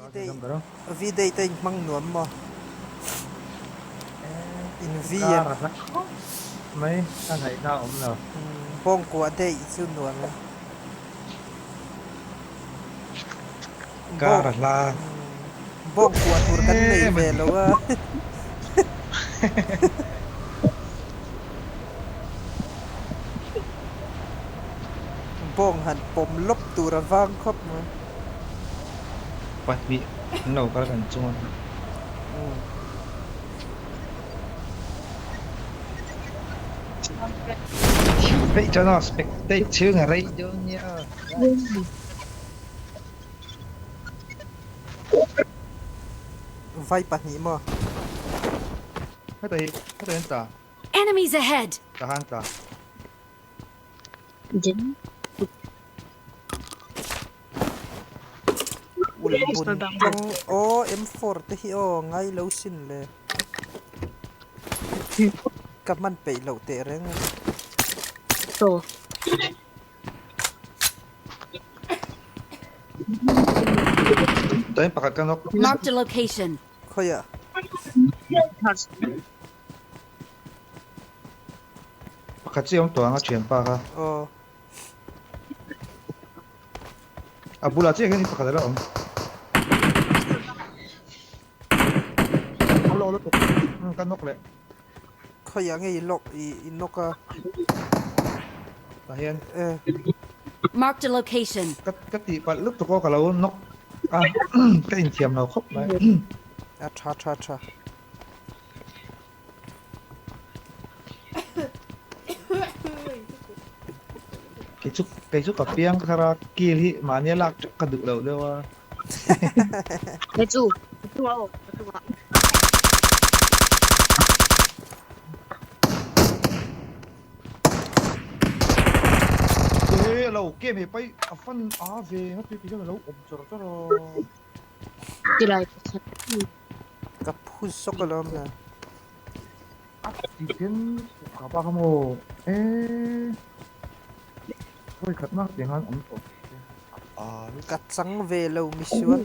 V-day te in hmang nuam maw? In V em? Kar a hla khawp mai, a ngaihna a awm lo. Bawngkua day chu nuam em? Kar a hla. Bawngkua tur kan nei Em a ve ni. lo a. Bawng han pawm lawp tur a vang khawp mai. Pahnih an lo kal kan chuan. Thih daih chuan aw spectate chhung a rei dawn nia aw guys. Vai pahnih maw? Heta hi heta hi an tla. Enemies ahead! Tla khan tla. Ul bun tawng aw M4 te hi aw ngai lo sin le. Ka hman peih loh teh reng a. Tain pakhat ka nawk. Marked a location. Khawiah? Pakhat chi awm tawh ang a thianpa kha. Aw. A bulah chiah hian pakhat a la awm. A lawk lutuk. Ka nawk leh. Khawiah nge i lawk i i nawk a? Tah hian. Eh. Marked a location. Ka ka tihpalh lutuk aw ka lo nawk a ka inthiam lo khawp mai. A tha tha tha. Kei chu kei chu ka piang thar a kil hi mahni a lak teuh ka duh loh deuh a. Kei chu ka chungah aw ka chungah. E lo game he pai a fan a ve nga tui ti hian a lo awm char char a. Tilai pakhat. Ka phu zawk alawm le. A ti ten ka pa kha maw e vawi khat nak tiang khan awm tawh Ka chang ve lo misual.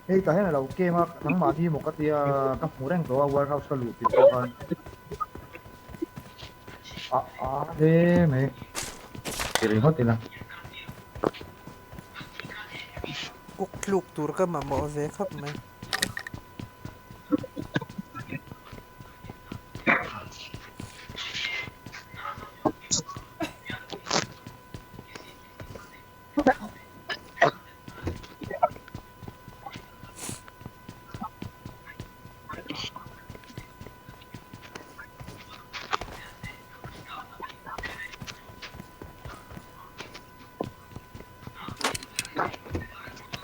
Hei tah hian a lo kem a nangmahni maw ka tia ka hmu reng tawh a warehouse ka luh tirh pawh khan a a hle mai ti ringawt ila. Kuk tluk tur ka mamawh ve khawp mai.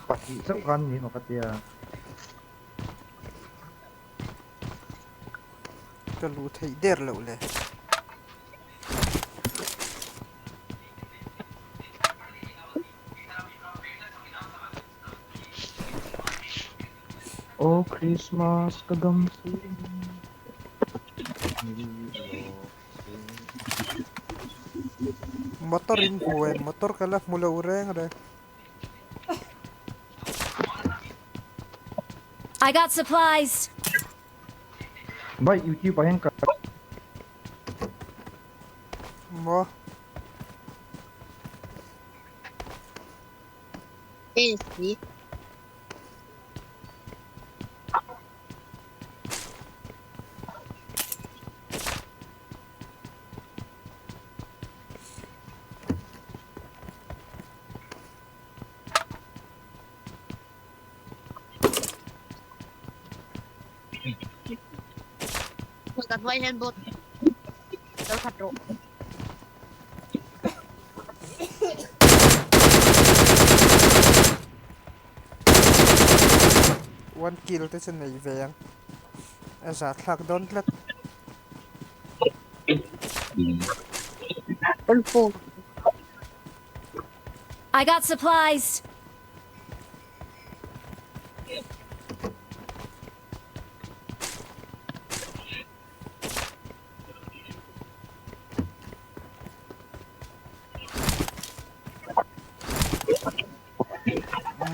Pahnih chauh khan ni maw ka tia. Ka luh theih der loh le. Aw Christmas ka dam si. Motor in hmu em? Motor ka la hmu lo reng reng. I got supplies. Bike YouTube ah hian ka Maw? Esi. Kan hnuai hian bot lo that rawh. One kill te chu nei ve ang. A za thlak dawn tlat. I got supplies.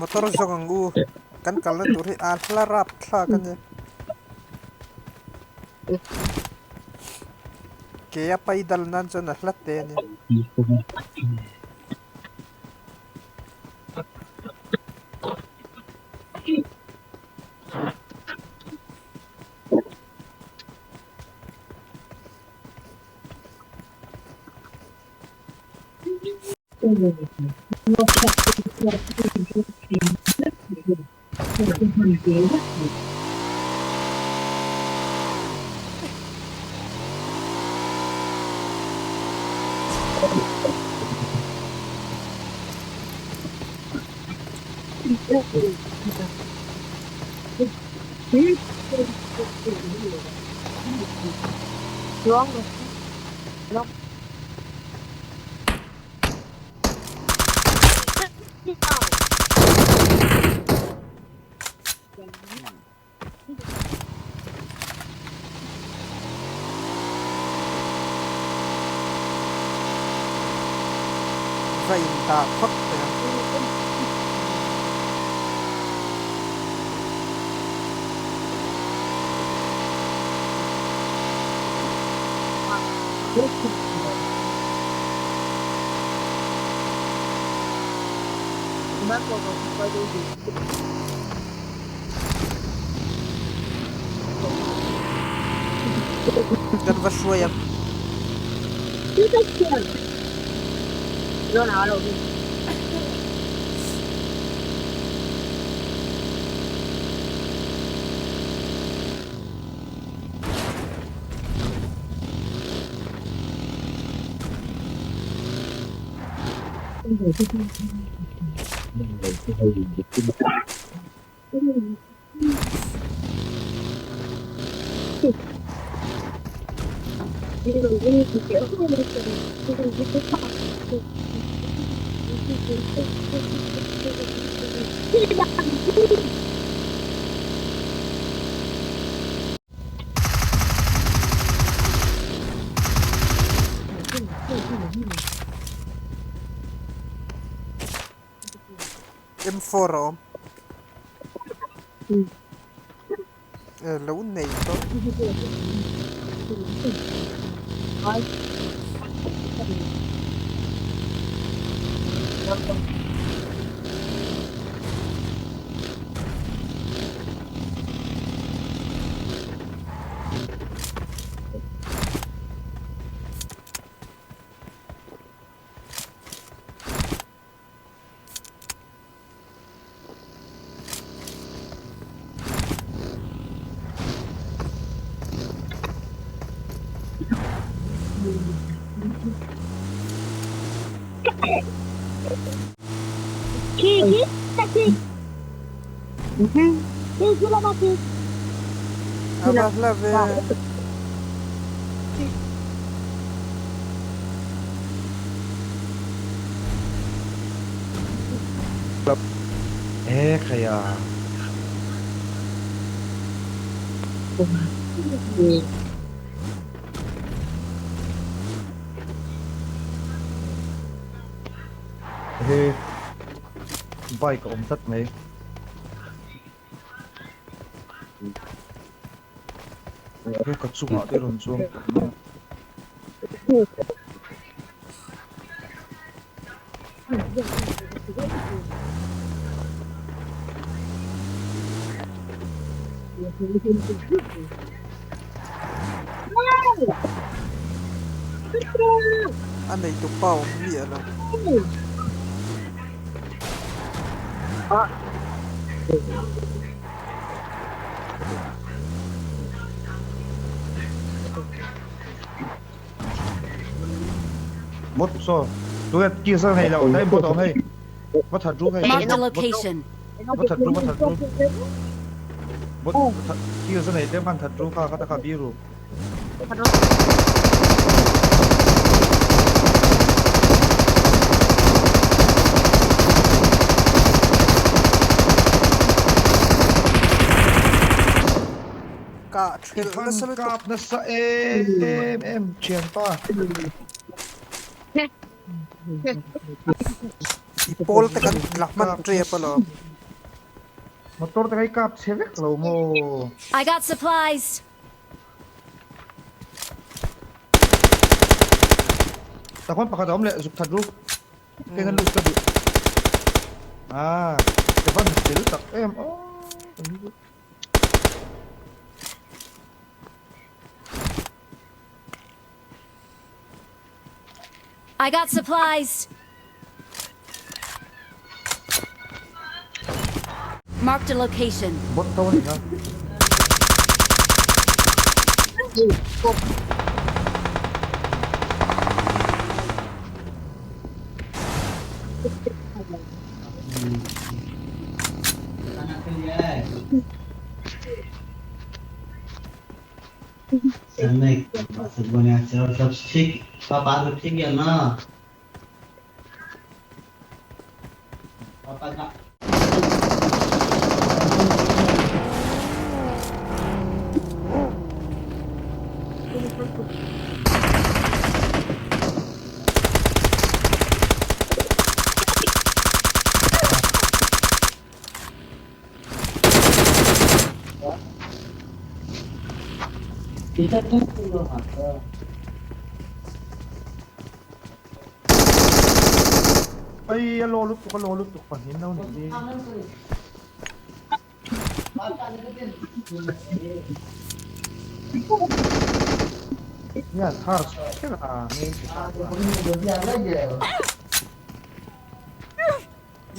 Motor zawng ang u. Kan kalna tur hi a hla rap thlak a nia. Ke a paidal nan chuan a hla te a nia. Va in dah phawt teh ang. Kan va hruai ang. M four a awm. Eh lo nei tawh. A va hla ve. E khaia. He bike a awm tlat mai. He ka chungah te rawn chuang tawh mai a. A neitu pa awm miah lo. Bot saw tunge kiss a nei lo tlai bot a awm hei va that ru hei Marked a location. va that ru va that ru bot kiss a nei tlem khan that ru kha kha ta kha biru. Kah thelh nasa lutuk. Kap nasa em em thianpa. I pawl te kan la hman tep alawm. Motor te kha i kap chhe vek lo maw? I got supplies. Takhuan pakhat a awm leh zuk that ru. Kei kan lut ka duh. Ah, ka van fel tak em aw. I got supplies. Marked a location. Bot to ni na. नहीं सब बढ़िया छै और सब ठीक पापा सब ठीक यऽ ना पापा का Ai a lo lutuk a lo lutuk pahnih no nih hi. Hian thar kher a ngei chi ta. I.